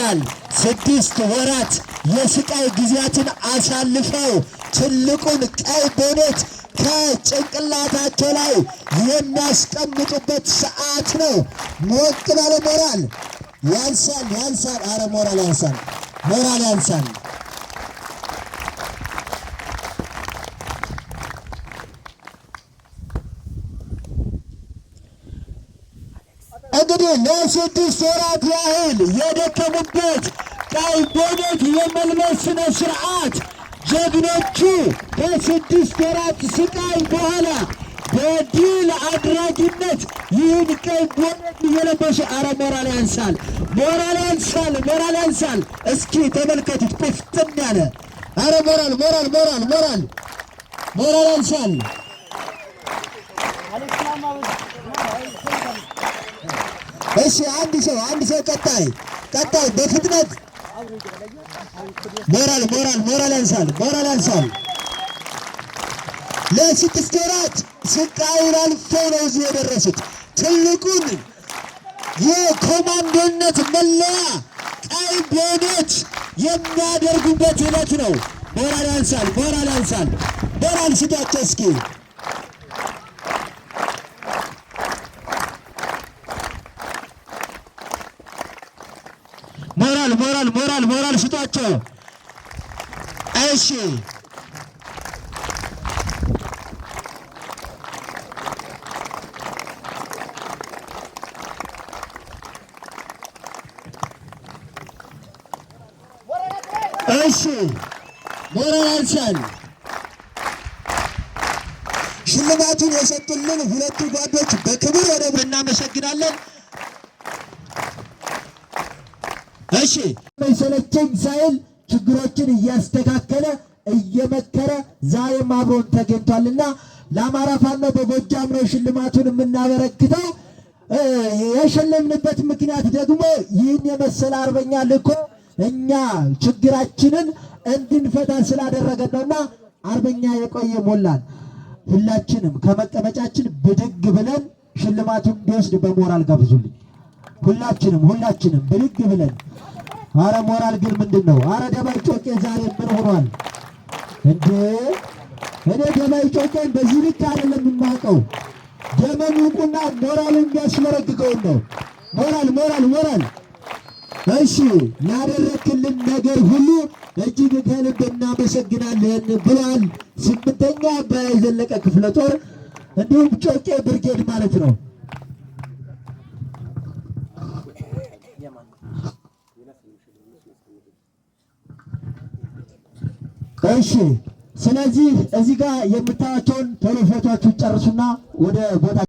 6 ወራት የስቃይ ጊዜያትን አሳልፈው ትልቁን ቀይ ቦኔት ከጭንቅላታቸው ላይ የሚያስቀምጡበት ሰዓት ነው። ሞቅ ባለ ሞራል ያንሳል፣ ያንሳል። አረ ሞራል ያንሳል፣ ሞራል ያንሳል። እንግዲህ ለ6 ወራት ያህል የደከሙበት ቀይ ቦኔት የመልበስ ስነ ስርዓት ጀግኖቹ ከ6 ወራት ስቃይ በኋላ በድል አድራጊነት ይህን ቀይ ቦኔት እየለበሱ፣ አረ ሞራል ያንሳል፣ ሞራል ያንሳል፣ ሞራል ያንሳል። እስኪ ተመልከቱት፣ ቁፍጥን ያለ፣ አረ ሞራል፣ ሞራል፣ ሞራል፣ ሞራል፣ ሞራል ያንሳል። እሺ፣ አንድ ሰው፣ አንድ ሰው፣ ቀጣይ፣ ቀጣይ፣ በፍጥነት። ሞራል፣ ሞራል፣ ሞራል ያንሳል፣ ሞራል ያንሳል። ለ6 ወራት ስቃዩን አልፈው ነው እዚህ የደረሱት። ትልቁን የኮማንዶነት መለያ ቀይ ቦኔት የሚያደርጉበት ዕለት ነው። ሞራል ያንሳል፣ ሞራል ያንሳል። ሞራል ስጧቸው እስኪ። ሞራል፣ ሞራል፣ ሞራል፣ ሞራል ስጧቸው። እሺ፣ እሺ፣ ሞራል ያንሳል። ሽልማቱን የሰጡልን ሁለቱ ጓዶች በክብር ወደ እናመሰግናለን። እሺ፣ ሰለቸኝ ሳይል ችግሮችን እያስተካከለ፣ እየመከረ ዛሬም አብሮን ተገኝቷልና ለአማራ ፋኖ በጎጃም ነው ሽልማቱን የምናበረክተው። የሸለምንበት ምክንያት ደግሞ ይህን የመሰለ አርበኛ ልኮ እኛ ችግራችንን እንድንፈታ ስላደረገን ነውና አርበኛ የቆየ ሞላን ሁላችንም ከመቀመጫችን ብድግ ብለን ሽልማቱን እንዲወስድ በሞራል ጋብዙልኝ። ሁላችንም፣ ሁላችንም ብድግ ብለን። አረ ሞራል ግን ምንድን ነው? አረ ደባይ ጮቄ ዛሬ ምን ሆኗል እንዴ? እኔ ደባይ ጮቄን በዚህ ልክ አይደለም የማውቀው። ደመ ሙቁና ሞራሉን የሚያስመረግገውን ነው። ሞራል፣ ሞራል፣ ሞራል። እሺ፣ ላደረክልን ነገር ሁሉ እጅግ ከልብ እናመሰግናለን ብለዋል። ስምንተኛ በላይ ዘለቀ ክፍለ ጦር እንዲሁም ጮቄ ብርጌድ ማለት ነው። እሺ፣ ስለዚህ እዚህ ጋር የምታያቸውን ቶሎ ፎቶአችሁን ጨርሱና ወደ ቦታ